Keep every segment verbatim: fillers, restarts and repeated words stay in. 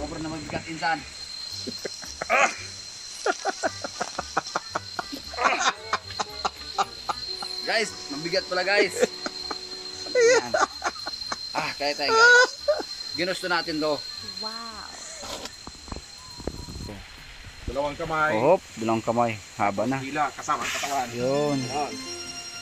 Puro na mabigat insan. Guys, mabigat pala, guys. Yan. Ah, kaya tayo, guys. Ginusto natin to. Wow. Dalawang kamay. Hop, dalawang kamay. Haba na. Hila, kasama ang katawan. Yun. Yan.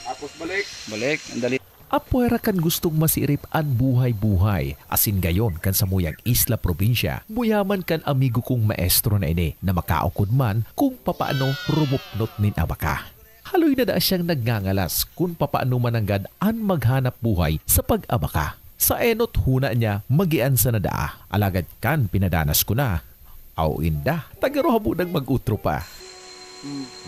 Tapos balik. Balik. Ang dali. Apwera kan gustong masiirip an buhay-buhay, asin gayon kan samuyang isla probinsya, buyaman kan amigo kong maestro na ini na makaukod man kung papaano rumupnot nin abaka. Haloy na daa siyang nagngangalas kun papaano mananggad an maghanap buhay sa pag-abaka. Sa enot huna niya, magian sana daa, alagad kan pinadanas ko na, aw inda, ta garo habo nang mag-utro pa.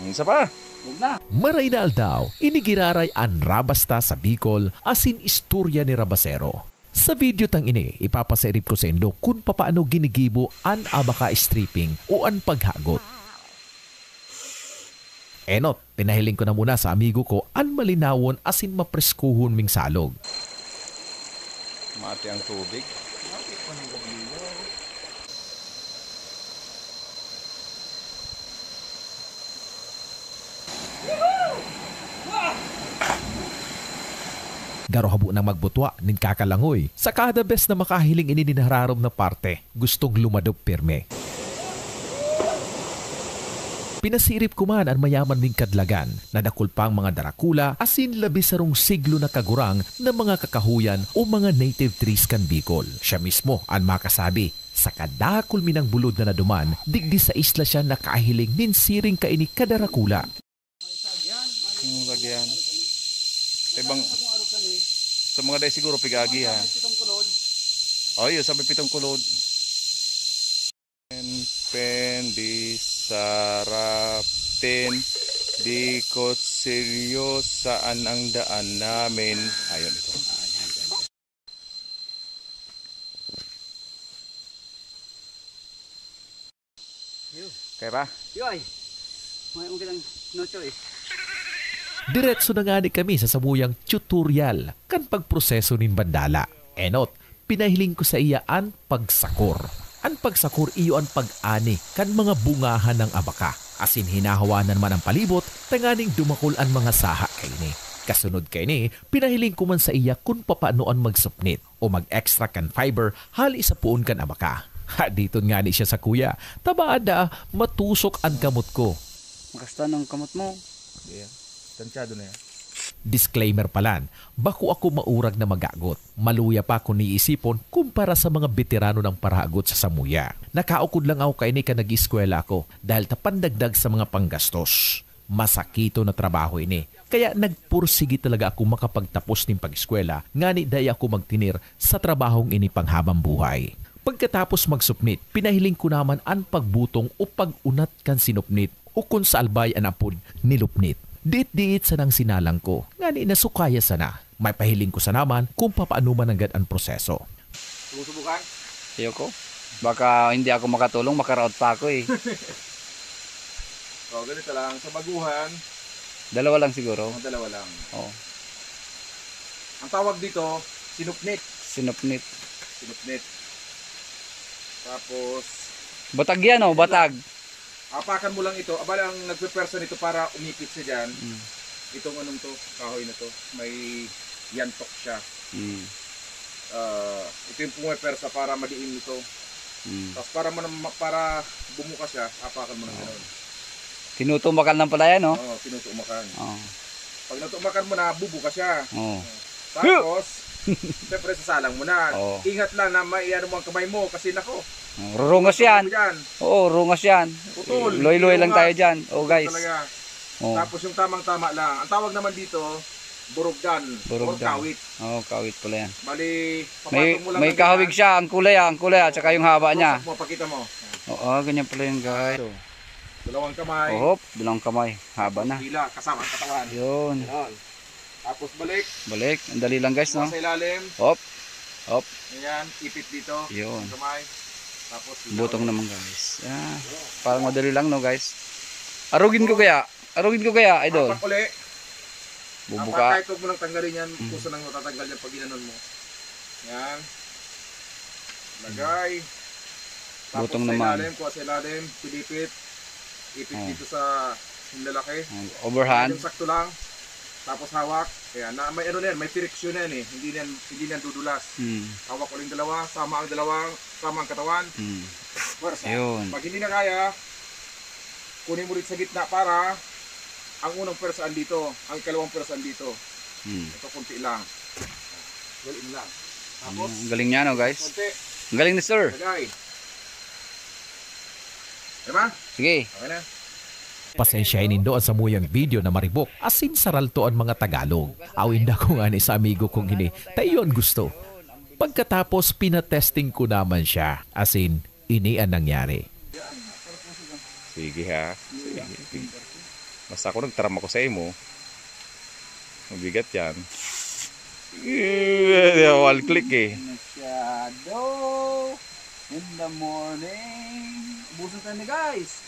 Isa pa. Huwag na. Maray na aldaw, ini giraray an Rabasta sa Bicol asin istorya ni Rabasero. Sa video tang ini, ipapasairip ko saindo kun papaano ginigibo an abaka stripping o an paghagot. Enot, pinahiling ko na muna sa amigo ko an malinawon asin mapreskohon ming salog. Mati ang tubig. Garo habo nang magbutwa nin kakalangoy. Saka the best na makahiling ini nin hararom na parte, gustong lumadop pirmi. Pinasiirip ko man an mayaman ming kadlagan, na dakul pang mga darakula asin labi sarong siglo na kagurang na mga kakahoyan o mga native trees kan Bicol. Siya mismo an makasabi, sa kadakul mi nang bulod na naduman, digdi sa isla siya nakahiling nin siring kaini kadarakula. Yung lagyan. Ibang, sa mga day siguro, pig-agi ha. Oh, yun, sabi pitong kulod. Pen, pen, di sarap, tin, di kutsilyo, saan ang daan namin? Ayun, ito. Kaya ba? Yoy! May mong kitang no choice. Diretso na ngani kami sa samuyang tutorial kan pagproseso nin bandala. Enot, pinahiling ko sa iya an pagsakor. An pagsakor iyo an pag-ani kan mga bungahan ng abaka. Asin hinahawanan man ang palibot tanganing dumakol an mga saha kaini. Kasunod kaini, pinahiling ko man sa iya kun papaano an magsupnit o mag-extract kan fiber hali sa poon kan abaka. Haditon ngani siya sakuya, ta bada matusok an kamot ko. Makasta ng kamot mo. Yeah. Tansyado na yan. Disclaimer palan, bako ako maurag na maghagot. Maluya pa akong iisipon kumpara sa mga beterano ng parahagot sa samuya. Nakaukod lang ako kaini kan nag-eskwela ako dahil ta pandagdag sa mga panggastos. Masakiton na trabaho ini. Kaya nagpursigi talaga ako makapagtapos nin pag-eskwela ngani dai ako magtinir sa trabahong ini panghabang buhay. Pagkatapos magsupnit, pinahiling ko naman an pagbutong o pag-unat kan sinupnit o kun sa albay an apod, nilupnit. Diit-diit sanang sinalang ko, ngani nasukaya sana. May pahiling ko sana man kun papaano mananggad an proseso. Subusubukan? Ayoko. Baka hindi ako makatulong, makaraot pa ako eh. So, ganito lang. Sa baguhan, Dalawa lang siguro. mga dalawa lang. Oo. Ang tawag dito, sinupnit. Sinupnit. Sinupnit. Tapos, Batag yan oh, batag. Apakan mo lang ito. Abala, ang nagpepersa nito para umipit siya dyan. Mm. Itong anong to, kahoy na to, may yantok siya. Mm. Ah, ito yung pumepersa para madiin ito. Mm. Tapos para man, para bumuka siya, apakan mo ng ganun. Tinutumakan lang pala yan oh. Oo, tinutumakan. Oh. Pag natumakan mo na, bubuka siya. Oh. Tapos, siyempre sasalang mo na. Oo. Ingat lang na maiano mo ang kamay mo kasi nako, Rurungos yan. Yan. Oo, rungos yan. Putol. Loy-loy lang Rurungas. tayo dyan. Oh guys. Talaga. Oh. Tapos yung tamang-tama lang. Ang tawag naman dito, burugdan. Burugdan. Or kawit. Oh, kawit pala yan. Bali, May, papatong mo lang may ng kahawig ganyan. Siya, ang kulay ah, ang kulay at saka yung haba niya. Tapos mo, pakita mo. Oo, ganyan pala yung guys. Dalawang kamay. Oh, hop, dalawang kamay. Haba na. Hila, kasama ang katawan. Yun. Yan. Tapos balik. Balik. Ang dali lang guys, no? Sa ilalim. Hop. Hop. Ayan, ipit dito. Yun. Ang kamay. Tapos hila. Butong naman guys. Ah, parang madali lang no guys. Arugin ko kaya. Arugin ko kaya, idol. Apak uli. Bubuka. Apak, kahit huwag mo nang tanggalin yan, Mm. kung saan ang matatanggal yan pag ginanon mo. Yan. Lagay. Tapos butong sa naman. Ilalim, kuha sa ilalim, pilipit. Ipit, oh, dito sa yung lalaki. Ang overhand. Yung sakto lang. Tapos hawak. Ayan, na, may ano na yan, may direksyon na yan eh. Hindi na yan, hindi na yan dudulas. Hmm. Hawak ulit dalawa, sama ang dalawang, sama ang katawan. Hmm. Pwersa. Ayun. Pag hindi na kaya, kunin mo ulit sa gitna para ang unang pwersa andito, ang ikalawang pwersa andito. Hmm. Ito, konti lang. Galing lang. Tapos, ang galing niya, no, guys? Konti. Ang galing ni sir. Lagay. Diba? Sige. Okay na. Pasensyahi nindo an samuyang video na maribok, asin saralto an mga Tagalog. Aw, inda ko ngani sa amigo kong ini, ta iyo an gusto. Pagkatapos, pinatesting ko naman siya, asin, ini an nangyari. Sige ha. Sige, sige. Basta ako nagtaram ako sa imo. Mabigat yan. Yeah, one click eh. Masyado. In the morning. Ubusan tayo na, guys.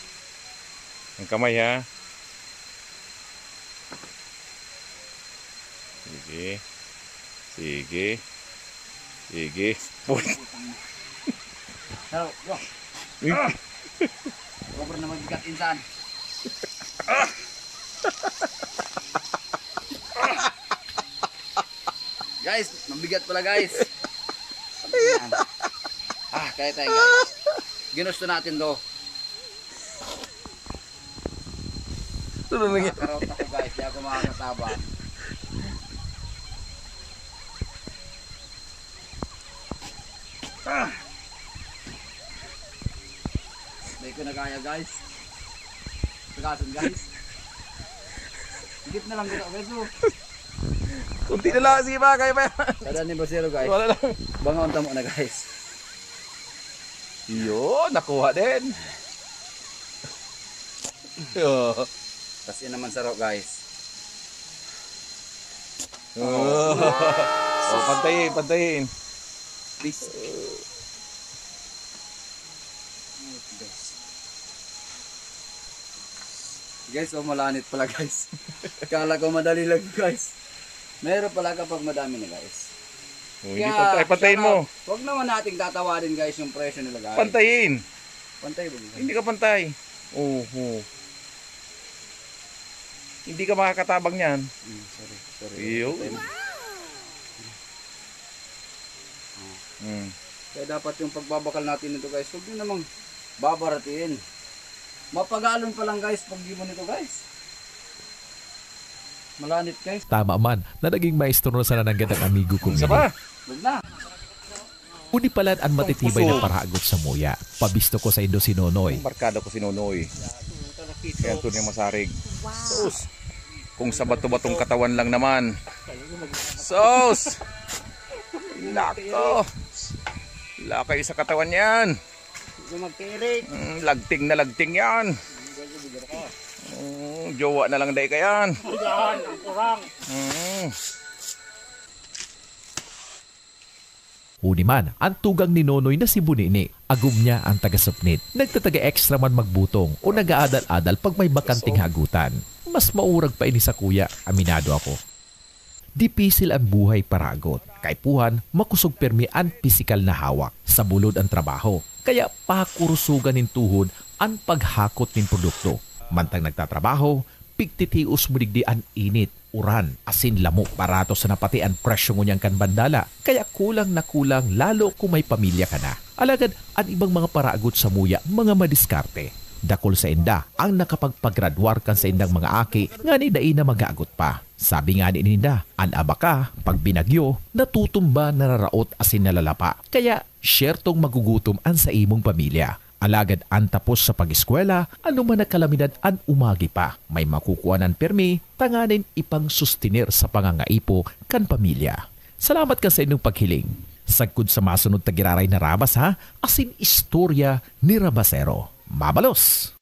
Ang kamay, ha? Sige. Sige. Sige. Uy. Pero, bro. Uy. Ah! Sobra na mabigat insan. Guys, mabigat pala, guys. Ayan. Ah, kaya tayo, guys. Ginusto natin to. Ano na nga? Karot ako, guys. Di ako makakatabang. Ah! Di ko na kaya, guys. Tagasan, guys. Higit na lang kita, guys, oh. Kunti na lang, sige pa, kaya pa yan. Kada ni Basero, guys. Wala lang. Bangaon tamo na, guys. Yun, nakuha din. Yo. Kasi naman saro, guys. Oh. Oh, pantayin, pantayin. Please. Guys, oh, malanit pala, guys. Kala ko madali lang, guys. Meron pala kapag madami na, guys. Oh, hindi. Kaya, pantay, pantayin mo. Shout out. Wag naman nating tatawadin, guys, yung presyo nila, guys. Pantayin. Pantay ba, guys? Hindi ka pantay. Oo, oo. Hindi ka makakatabang niyan. Hmm, sorry, sorry. Iyo. Pantay mo. Hmm. Kaya dapat yung pagbabakal natin nito, guys, huwag nyo namang babaratiin. Mapagalon pa lang, guys, pag di mo nito, guys. Malanit, guys. Tama man na naging maestro na sana nanggad ang amigo kong ini. Isa pa. Huwag na. Uni palan an matitibay na parahagot sa muya. Pabisto ko saindo si Nonoy. Ang barkada ko si Nonoy. Kaya ito niya masarig. Wow. Sus! Kung sa bato-batong katawan lang naman. Sus! Nako! Lakay sa katawan yan. Hindi magtirik. Mm, lagting na lagting yan. Mm, jowa na lang dai ka yan. Yan, ang kurang. Mm. Huni man, an tugang ni Nonoy na si Bunini, agom niya an taga-supnit. Nagtataga-extra man magbutong o nag-aadal-adal pag may bakanteng hagutan. Mas maurag pa ini sakuya, aminado ako. Dipisil an buhay paragot. Kaipuhan, makosog pirmi an pisikal na hawak. Sabulod an trabaho. Kaya pakurusogan nin tuhod an paghakot nin produkto. Mantang nagtatrabaho, pigtitios mo digdi an init, uran, asin lamo. Barato sana pati an presyo ngunyan kan bandala, kaya kulang na kulang lalo kung may pamilya ka na. Alagad an ibang mga paragot samuya, mga madiskarte. Dakul sainda ang nakapagpagradwar kan saindang mga aki ngani dai na mag-aagot pa. Sabi ngani ninda, an abaka, pag binagyo, natutumba, nararaot asin nalalapa. Kaya, syertong magugutom an saimong pamilya. Alagad an tapos sa pag-eskwela, anoman na kalamidad an umagi pa, may makukuanan pirmi tanganing ipangsustener sa pangangaipo kan pamilya. Salamat kan saindong paghiling. Sagkod sa masunod ta giraray na rabas, ha, asin istorya ni Rabasero. Mabalos!